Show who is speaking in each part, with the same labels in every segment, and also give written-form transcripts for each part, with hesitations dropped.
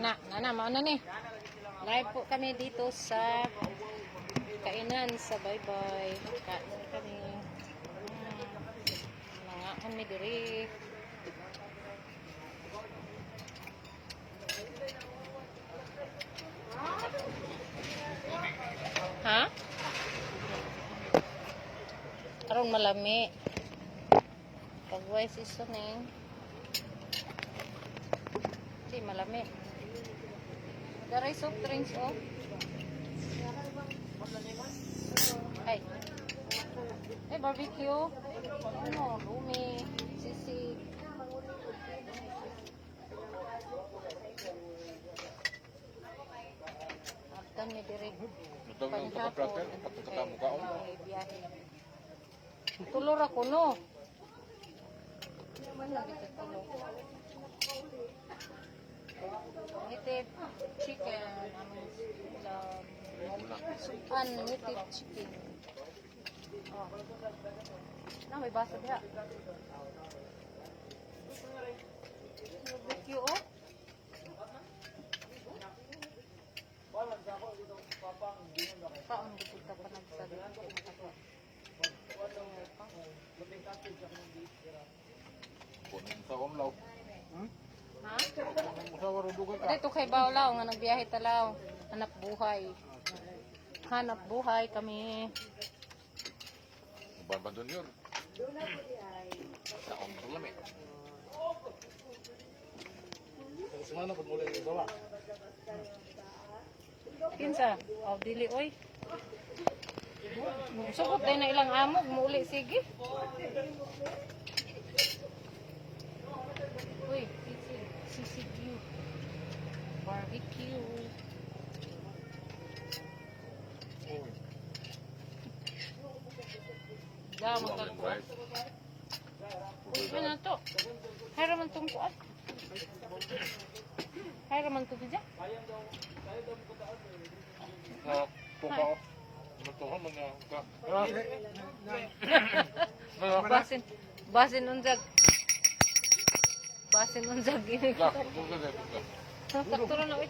Speaker 1: Kana, nana, mauna ni. Live po kami dito sa kainan sa Baybay. Kain kami. Mga kami diri. Ha? Karon malami. Pagway seasoning. Di malami. Daray soft drinks, oh. Ay. Ay, barbecue. Ano, lumi, sisig. After mi diri.
Speaker 2: Lutong ng pagka-platter, pagkakamukaon.
Speaker 1: Ay, biyahe. Tulor ako, no? Ano dito tulo? Native chicken. Among ulam. Sukan, native chicken. Oh. Na, may basa diha. Barbecue, oh. Paon, dito ka pa nagsabi.
Speaker 2: Kunin sa umlaw.
Speaker 1: Ha?
Speaker 2: Sa warudugay ka.
Speaker 1: Dito kay Baolaw nga nagbiyahe talaw. Hanap buhay. Hanap buhay kami.
Speaker 2: Uban ba dun yun? Sa umlaw lami.
Speaker 3: Semana pag muli yung bawa.
Speaker 1: Kinsa? Oh, dili oy. Sukot din na ilang amog, muuli sige. Uy, sisig, sisig. Barbecue. Da,
Speaker 2: Buwang yung
Speaker 1: magkakuan.
Speaker 2: rice.
Speaker 1: Uy, ano to? Hay raman tong kuan. Hay raman to dija.
Speaker 2: Na, tuka ko. Natuka man na. Ka. Ah,
Speaker 1: Basin basin unsag. Basin unsag ini.
Speaker 2: Ka, tuka ka, tuka.
Speaker 1: Sakto ra na oy.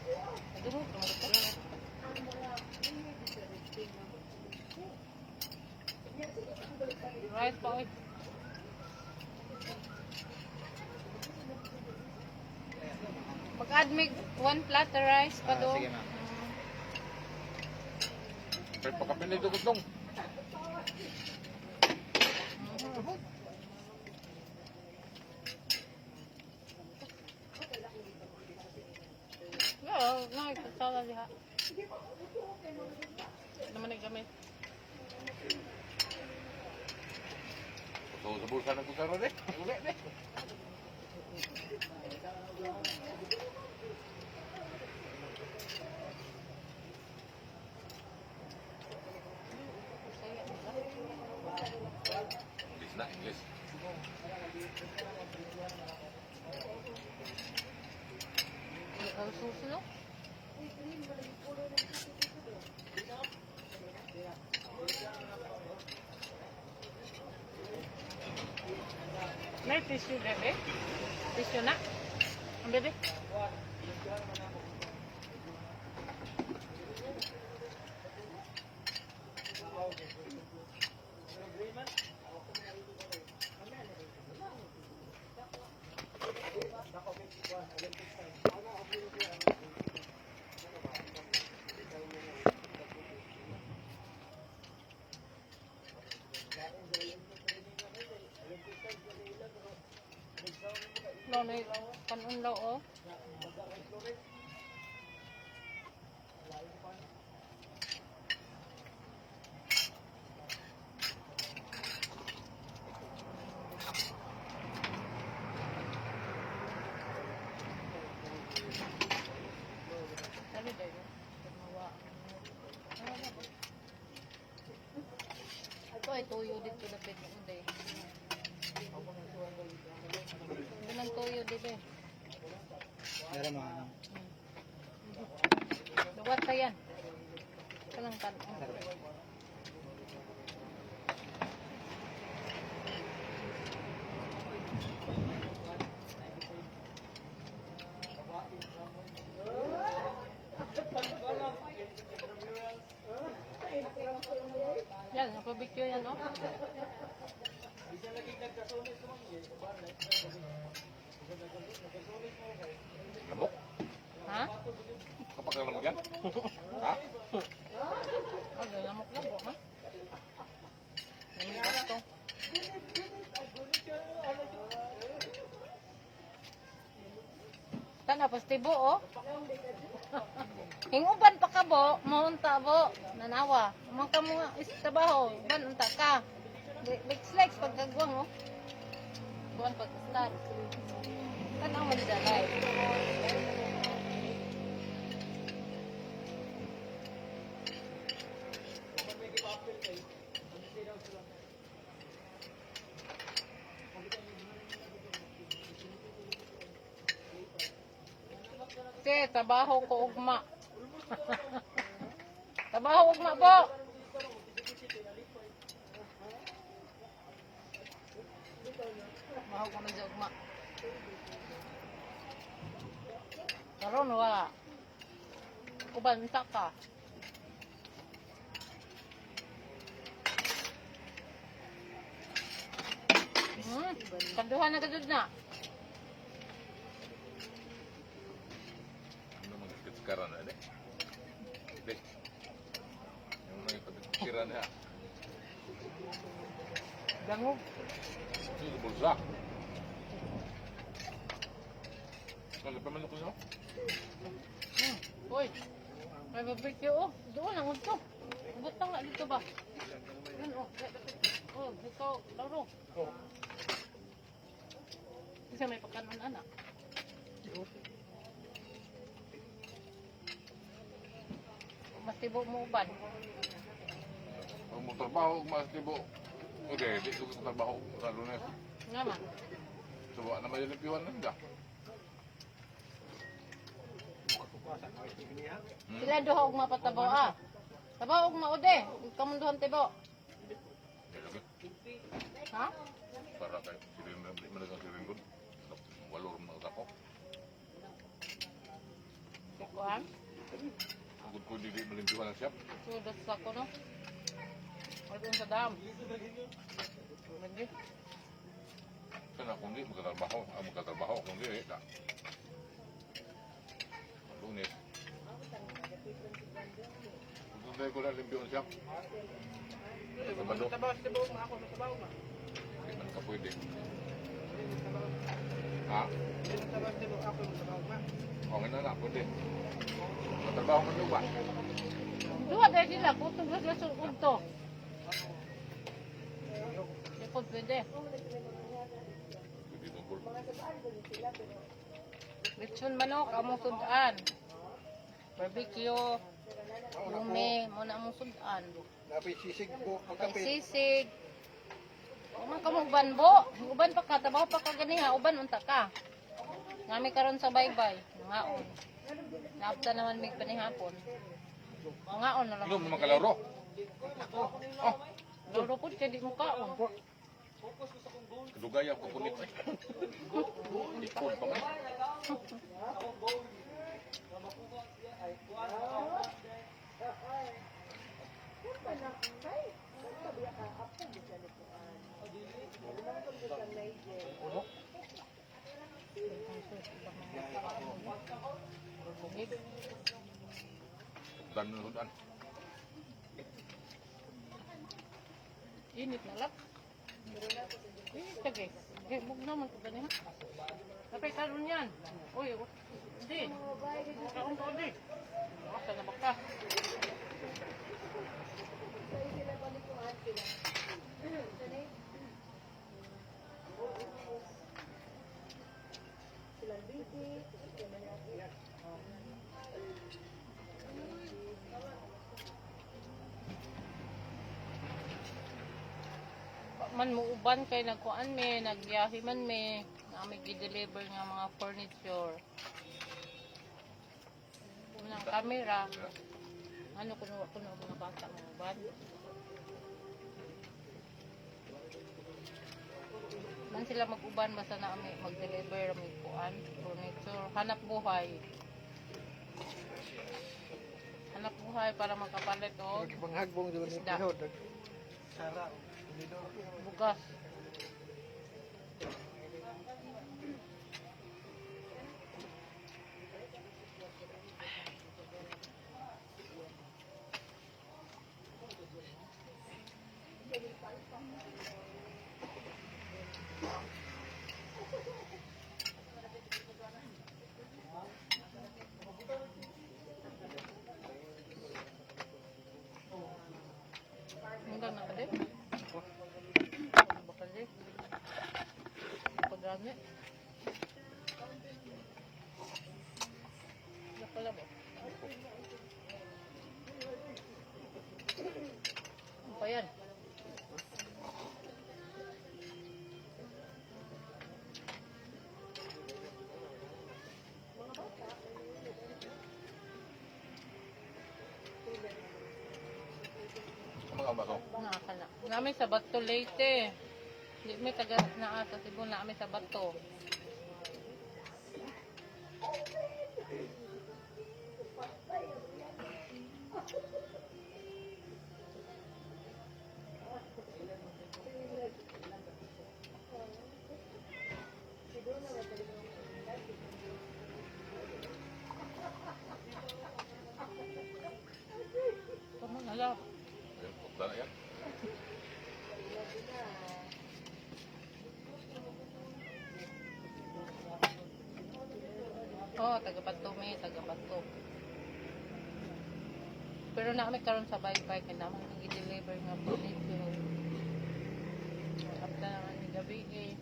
Speaker 1: Dungog ra man to. Right pa oy. Mag-add mig one platter rice pa do.
Speaker 3: Sige, ma'am.
Speaker 2: Kay pakapin na dugot dong.
Speaker 1: Yeah, nakikasala diha. Naman ay gamit.
Speaker 2: So, sa bulsa ng kusaro eh. Uli eh. English na, English.
Speaker 1: Ang suso, no? May tissue, bebe? Tissue na? Ang bebe? No, may kanon law, oh. Dali, dali. Ito ay tuyo dito na pwede. Hindi. Hindi ng tuyo dito eh.
Speaker 3: Meron mga ano.
Speaker 1: Duwat pa yan. Kalang kanon. Barbecue yan, oh.
Speaker 2: Lamok?
Speaker 1: Ha?
Speaker 2: Kapag ka lamok yan? Ha?
Speaker 1: Oh, lamok lang, ha? Namigas to. Tana, pastibo, oh. Hinguban pa ka, bo. Maunta, bo. Nanawa. Umang ka mo nga, is trabaho. Uban, unta ka. Legs, legs, pagkagwang, oh. Buwan pagkastar. Tanaw mo nila, Te, trabaho ko ugma. Trabaho ugma po. Trabaho ko man sa ugma. Karon wala. Uban ta ka. Kaduha na kadud na.
Speaker 2: Ano mga kitskaran na eh? Hindi. Yung mga pagkira na.
Speaker 1: Dangog.
Speaker 2: Ito sa bulsa. Ano pa man ako no?
Speaker 1: Uy, may barbecue oh. Doon ang udto. Butang na dito ba? Yun oh. Oh, ikaw, Lauro.
Speaker 3: Oh.
Speaker 1: Kasi may pagkanon anak. Mas tibo mo uban.
Speaker 2: Pag mo trabaho, mas tibo. Okay, di ko trabaho sa Lunes.
Speaker 1: Nga man.
Speaker 2: So, wala naman yung limpiwan na nila.
Speaker 1: Sila duha og mapatabaw ah. Tabaw og maude. Kamunduhan tibo.
Speaker 2: Lagi.
Speaker 1: Ha?
Speaker 2: Para kay sirin di man ang sirin gud. Walo ra mga tako.
Speaker 1: Kuan?
Speaker 2: Ang ko di malimpiwan ang siyap.
Speaker 1: Sudas sa ko no. Wala sa dam. Medyo.
Speaker 2: Kana kung di magkatrabaho, ang magkatrabaho kung di eh, da. Lunes. Kung ko lang limpiwan siyap. Sabado. Di man ka pwede. Ha? Okay na na, pwede. Matrabaho man lupa.
Speaker 1: Duha dahil sila, kutog na sila sa udto. Di po pwede.
Speaker 2: Pwede mo gol.
Speaker 1: Lechon manok, among sudan. Barbecue, lumi, muna among sudan.
Speaker 3: Napay sisig ko
Speaker 1: May
Speaker 3: pagkapit.
Speaker 1: sisig. Uma ka mo uban bo. Uban pa ka, tabaw pa ka ganiha, uban unta ka. Nami karon sa baybay, ngaon. Naapta naman mig panihapon. Ngaon na lang.
Speaker 2: Inom naman kalaro. Oh,
Speaker 1: Loro po, kaya di mo kaon.
Speaker 2: kadugay ako kunit. Ipon pa man. Dan na sudan.
Speaker 1: Init na lang. Init ka guys. Okay, bug naman ko ganiha. Napay karon yan. Uy, di. Kaon ko di. Asa na baka? Man mo uban kay nagkuan me, nagbiyahe man me, nami gi-deliver nga mga furniture. Unang kamera, ano kuno kuno mga bata mga uban. Man sila mag-uban basta na ami mag-deliver ami kuan furniture, hanap buhay. Hanap buhay para makapalit og
Speaker 3: Nagpanghagbong doon
Speaker 1: Isda.
Speaker 3: ni Pihod. Kutsara, tinidor.
Speaker 1: Bugas. Hanggang na ka din? Bakal din. Pagani. Nakala ba? Ano pa yan?
Speaker 2: Mga baso.
Speaker 1: Nakakala. Nami sa Bato Leyte. Di may taga naa sa Cebu, nami sa Bato. Tama na lang.
Speaker 2: Ayun, putla na yan.
Speaker 1: Oo, oh, taga Bato may, taga Bato. Pero na kami karon sa bye-bye kay naman nag-deliver nga furniture. After naman ni gabi eh.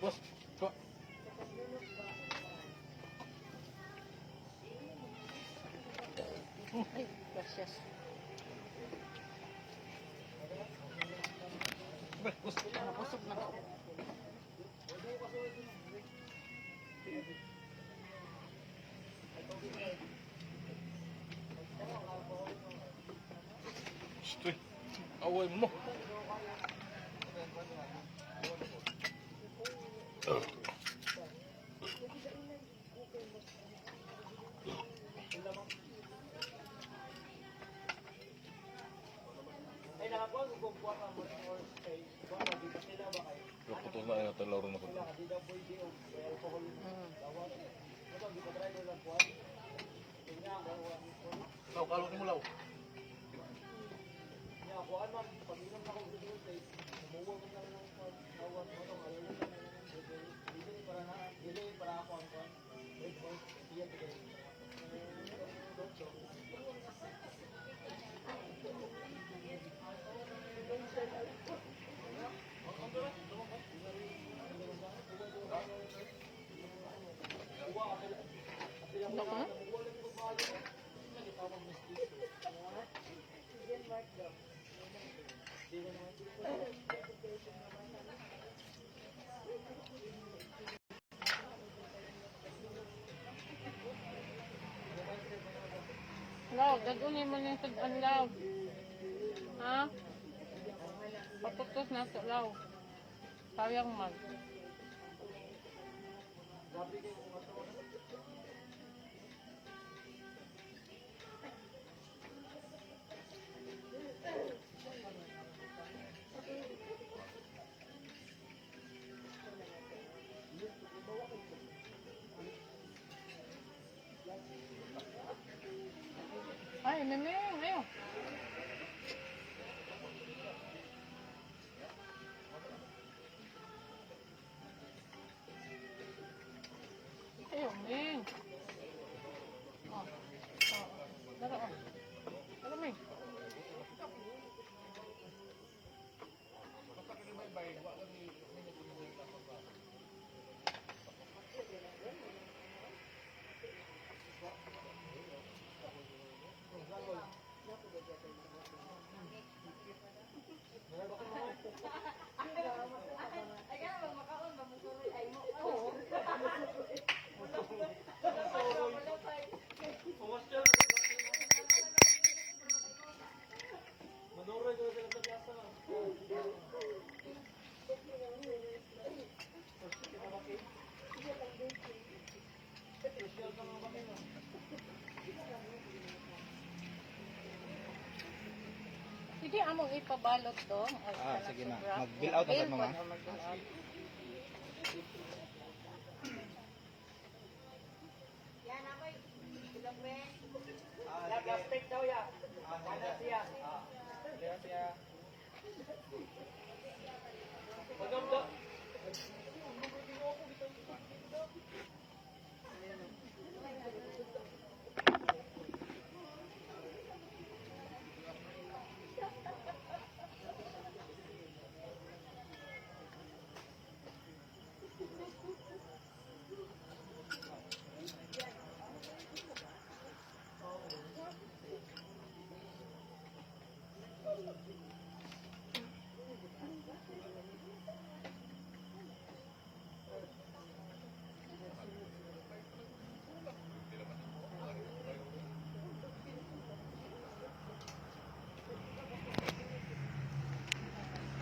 Speaker 2: Boss, kuha.
Speaker 1: Ay, gracias. Nabusog na ako.
Speaker 2: Shh, uy. Away mo. Putol na ay laro na ko.
Speaker 3: Law, kalo ni mo law.
Speaker 1: Ano ko na? Love, dagunin mo na yung sudan, love. Ha? Paputos na ito, love. Sayang man. Ay, memeng, ayo. Ayo, Ming. Oh. Oh. Dara, oh. Dara, Ming. Pwede among ipabalot to.
Speaker 3: Ah, sige, ma'am. Mag-bill out na sa mga.
Speaker 1: Mag-bill out.
Speaker 3: Plastic daw ya. Siya. Siya.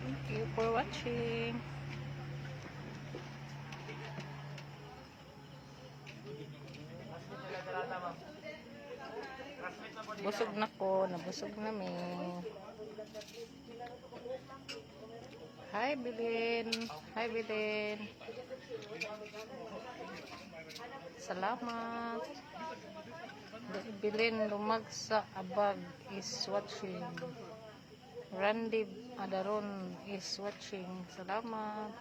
Speaker 1: Thank you for watching. Busog na ko, nabusog na mi. Hi, Bilin. Hi, Bilin. Salamat. Bilin Lumagsa Abag is watching. Randy Adaron is watching. Salamat.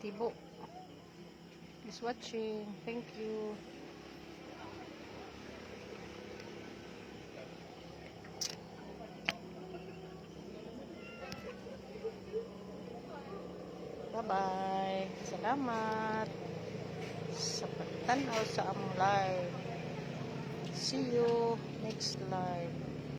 Speaker 1: Tibo is watching. Thank you. Bye-bye. Salamat sa pagtanaw sa among live. See you next live.